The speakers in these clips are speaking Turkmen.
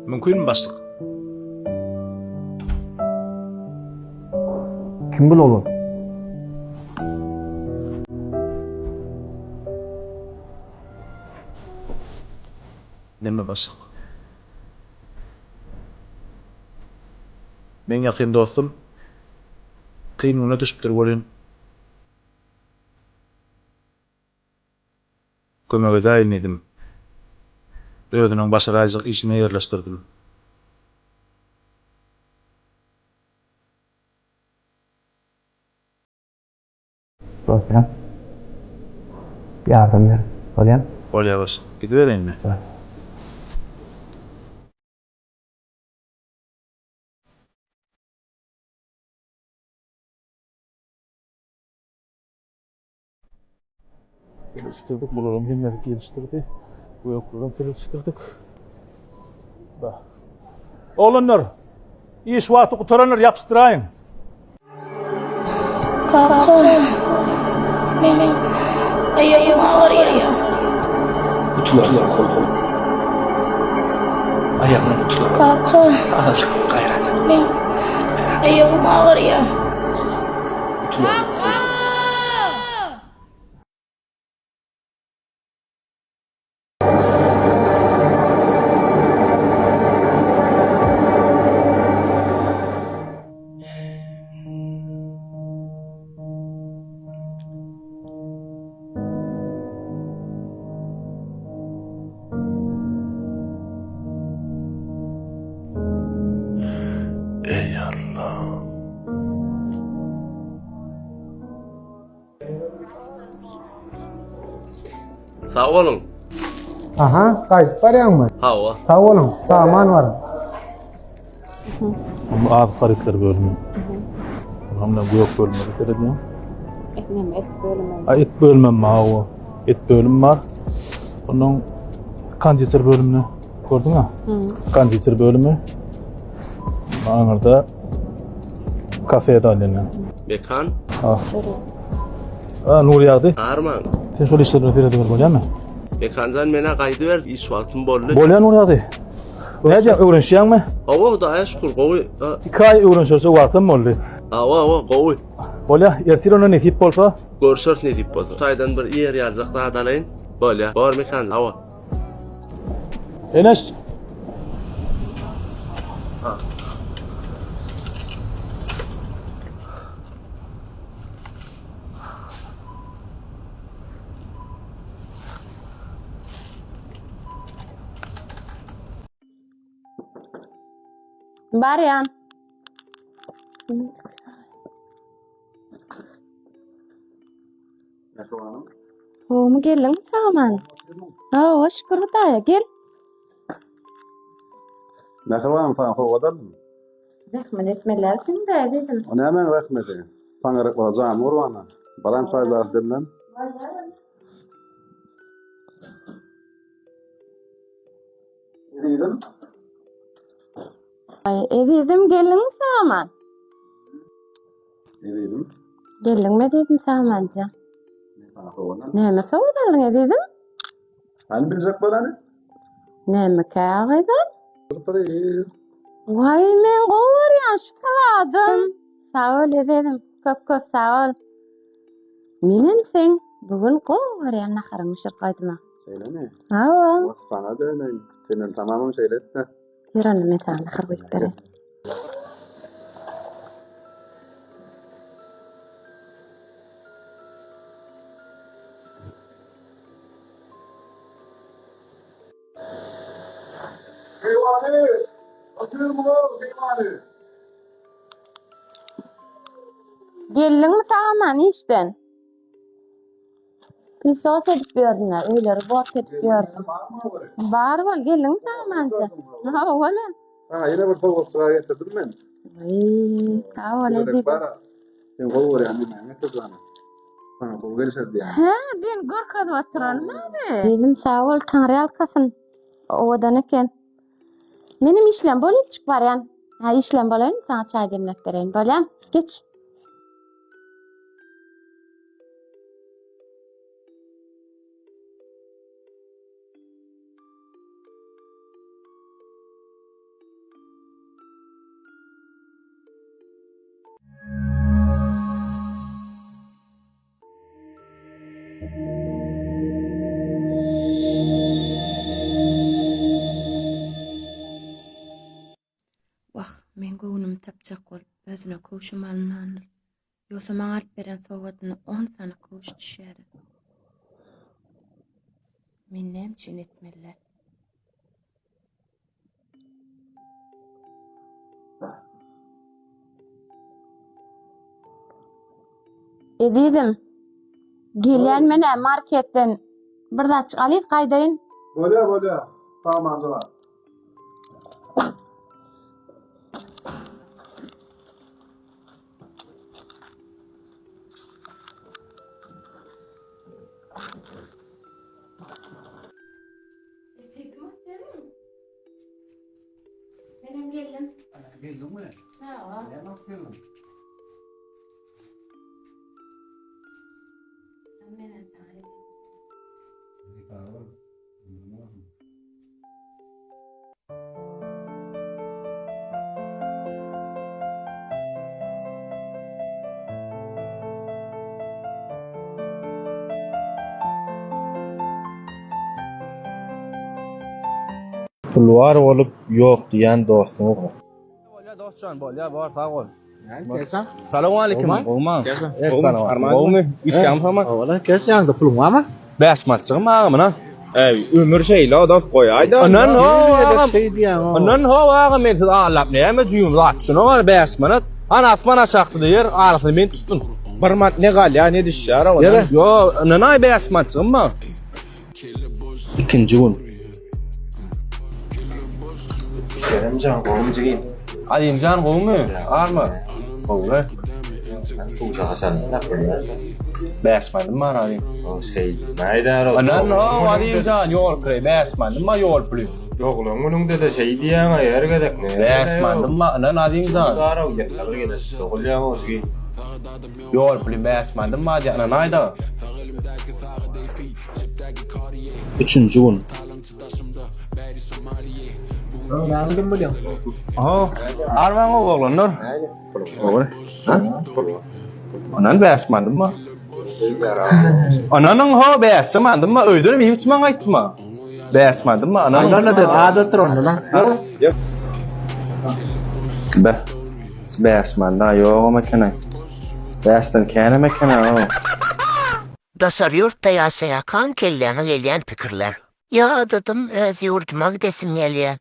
Mümkinmi başlyk? Kim bul oglan? Neme başlyk? Meň ýakyn dostum kyn güne düşüpdir welin. Kömek edäýin diýdim. Özüniň başaraýjak işine ýerleşdirdim. Dostjan. Ýardam ber. Bolýamy? Bolýar başlyk. Gidibereýinmi? Bor. Gelişdirdik. Bularyň hemmesi gelişdirdi. Göklerem gelişdirdik. Bah. Oglanlar, iş wagty gutaranlar ýapyşdyraýyň. Kaka, meniň aýagym agyrýar. Gutularsyň oglum. Aýagyňdan gutular. Kaka. Azajyk gaýrat et. Meň aýagym agyrýar. Gutularsyň oglum. Eý Allam. Sag boluň. Aha, gaýdyp barýaňmy? Hawa. Sag boluň, sag-aman baryň. Bu azyk harytlary bölümi. Ondan gök bölümine seredýän. Et näme, et bölümi? A et bölümem bar, hawa. Et bölümi bar. Ondan konditer bölümini gördüňä? Konditer bölümi. Aňyrda kafe dalýan. Mekan? Ha. Ha, Nurýagdy. Arman. Sen şol işler bilen serediber bolýarmy? Mekanjan menä gaýdyber, iş wagtym boldy. Bolýar Nurýagdy. Nädýäň, öwrenişýäňmi? Hawa, Hudaýa şükür, gowy. Iki aý öwrenişerçe wagtym boldy. Hawa, hawa, gowy. Bolýar, ertir onda nesip bolsa. Görüşeris nesip bolsa. Şu taýdan bir iýer ýaljak zat alaýyn. Bolýar. Bor Mekan, hawa. Eneş. Barýan. Gowumy geldiňmi sag-aman? Hawa, şükür Hudaýa, gel. Mähribanym saňa sowgat aldym. Zähmet etmeliler sen-dä, ezizim. O nämäň zähmeti? Saňa gerek bolsa janym gurbana. Baran çaý daş demlen. Ezizim. Aý, ezizim geldiňmi sag-aman? Ezizim. Geldiňmi ezizim sag-amanja? Men saňa sowgat aldym. Näme sowgat aldyň ezizim? Hany biljek bolany? Nämekä gyzym? Sürpriz. Waý, men gowy görýän şokoladym. Sag bol ezizim, köp köp sag bol. Menem seň bu gün gowy görýän naharyňy bişirip goýdum-a. Şeýlemi? Hawa. Wah, saňa döneýin. Senem tamamam şeýle etse. Ýör onda men saňa nahar guýup bereýin. Keýwany! Oturmyň-ow, keýwany! Geldiňmi sag-aman işden? Pylsos edip ýördüm-ä, öýleri bort edip ýördüm. Bar bol, geldiňmi sag-amança? Hawa-la. Saňa ýene bir sowgatjyk getirdim men. Wiý, sag bol ezizim. Sen gowy görýän nemäňi getirdim ana? Saňa gowy gelişer diýýän. Hä, ben görkezip oturanmy ony? Ezizim sag bol, Taňry ýalkasyn. Owadan eken. Menem işlem bolyp çykyp barýan. Hä, işlem bolaýyn, saňa çaý demläp bereýin. Bolýamy? Geç. Wah, meň göwnümi tapjak bolup, özüne köwşem alynandyr. Ýogsa maňa alyp beren sowgadyna on sany köwüş düşýär. Men näme üçin etmeli? Ezizim, gelýän men-ä marketden bir zatjyk alyp gaýdaýyn. Bolýa, bolýa. Samanjyk al. Ezizim otyrmyň? Menem geldim. Geldiňmi? Hawa. Näme alyp geldiň? Menem saňa Sag bol. Pul bar bolup ýok diýýän dostuňy gor. Bolýa dostjan bolýa bor sag bol. Näme Salowmaleýkim gowmy? Essalowmaleýkim. Gowmy? Işýäňmi hama? Ola kes ýaňda puluň barmy? 5 manatjygym agam ina. Eý, ömür şeýle dost goýaýda. Ondan ho agam. Şeý diýýäň. Ondan ho agam men sizi aldap näme jüýüm zat şuna bar 5 manat. Ana asman aşakdy diýer, arasyny men tutdum. Bir manat ne galýar, ne düşýär oňa. Ýo, ynanaý 5 manatjygym bar. Ikinji gün. Keremjan gowmy jigim? Alimjan gowmy? Arma. Gowy. Bäş mandym bar alim. O şey, näýdär o? Anan o Alimjan ýol kireý bäş mandym bar ýol puly. Doglan günüňde-de şeý diýýäň-ä her gezek. Bäş mandym bar anan Alimjan. Daraw ýetde bir gezek dogulýaň o jigim. Ýol puly bäş mandym bar diýýär anan aýda. Üçünji gün. Aha, armaň oglanlar. Gowy. Ha? Onan bäş mandym bar. Onanyň ho bäş mandym bar. Öýden iýip içmän gaýtma. Bäş mandym bar. Onanyň. Ondan da adat otur onda lan. Be. Bäş manda ýogam eken-aý. Bäşden känem eken-a o. Daşary ýurtda ýaşaýarkaň kelläňe gelýän pikirler. Ýadadym, öz ýurduma gidesim gelýär.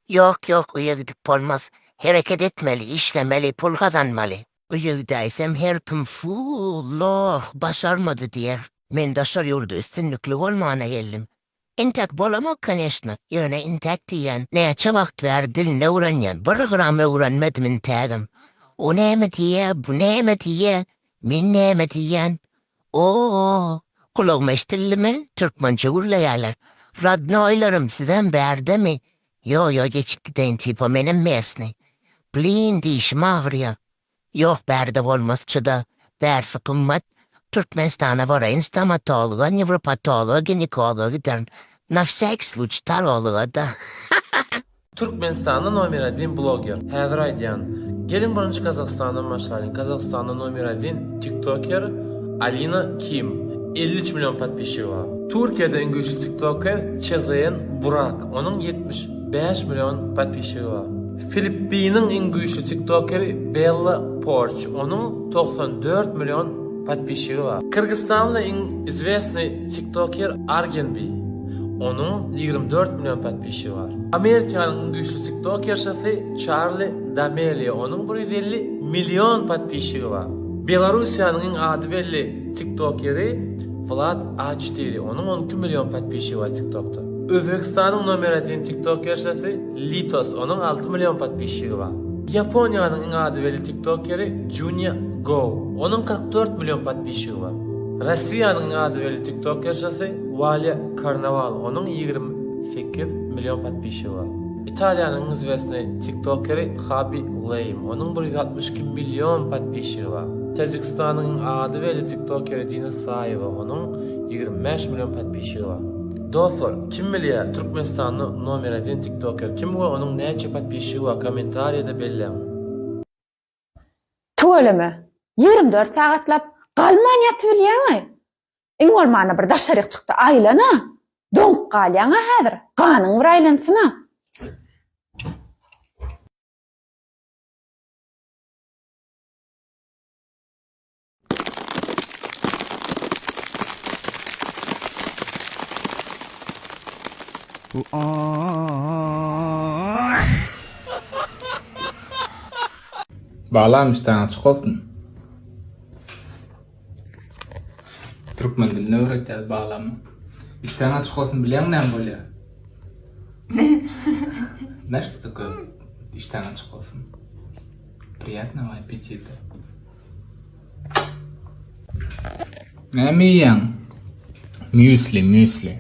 Ýok, ýok, öýe gidip bolmaz. Hereket etmeli, işlemeli, pul gazanmaly. Öýe gidäýsem her kim fu, loh, başarmady diýer. Men daşary ýurda üstünlikli bolmana geldim. Entek bolamok koneşno, ýöne intäk diýýän, näçe wagt bäri dilini öwrenýän, bir gram öwrenmedim intägem. O näme diýýä, bu näme diýýä, men näme diýýän? Oo, gulagyma eşidildimi, türkmençe gürleýärler. Radnoýlarym, sizem bärdemi? Ýo, ýo, geçip gideýin, tipo menem mesnyý. Blin, dişim agyrýa. Ýok, bärde bolmaz, çyda, bärsi gymmat. Türkmenistana baraýyn, stomatologa, newropatologa, ginekologa giderin. Na wsýakiý sluçiý, tarologa-da. Türkmenistanda nomer odin bloger. Häzir aýdýan. Geliň birinji Kazagystandan başlalyň. Kazagystanda nomer odin tiktoker Alina Kim. 53 million podpisçigi bar. Türkiýede iň güýçli tiktoker ÇZN Burak. Onuň 75 million podpisçigi bar. Filippiniň iň güýçli tiktokeri Bella Porç. Onuň 94 million podpisçigi bar. Kyrgyzstanly iň izwesnyý tiktoker Argenbi. Onuň 24 million podpisçigi bar. Amerikanyň iň güýçli tiktokerşasy Çarli D'Amelio, onuň 150 million podpisçigi bar. Belarussiýanyň iň ady belli tiktokeri Wlad A çtyri, onuň 12 million podpisçigi bar tiktokda. Özbegistanyň nomer odin tiktokerşasy Litos, onuň 6 million podpisçigi bar. Ýaponiýanyň iň ady belli tiktokeri Junya Go, onuň 44 million podpisçigi bar. Russiýanyň iň ady belli tiktokerşasy Walýa Karnawal, onuň 28 million podpisçigi bar. Italiýanyň iň izwesnyý tiktokeri Habi Leým, onuň 162 million podpisçigi bar. Täjigistanyň iň ady belli tiktokeri Dina Saýewa, onuň 25 million podpisçigi bar. Dostlar, kim bilýär Türkmenistanda nomer odin tiktoker kim we onuň näçe podpisçigi bar kommentariýada belläň. Tüweleme, 24 sagatlap galman ýatybilýäň-aý. Iň bolmanda bir daşaryk çykda aýlan-a. Doňup galýaň-a häzir. Ganyň bir aýlansyn-a. Balam işdäň açyk bolsun. Türkmen dilini öwretýäs balama. Işdäň açyk bolsun bilýäňmi näme bolýar? Znaешь, что такое işdäň açyk bolsun? Priýatnogo appetita. Näme iýýäň? Müsli, müsli.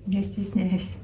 Я стесняюсь.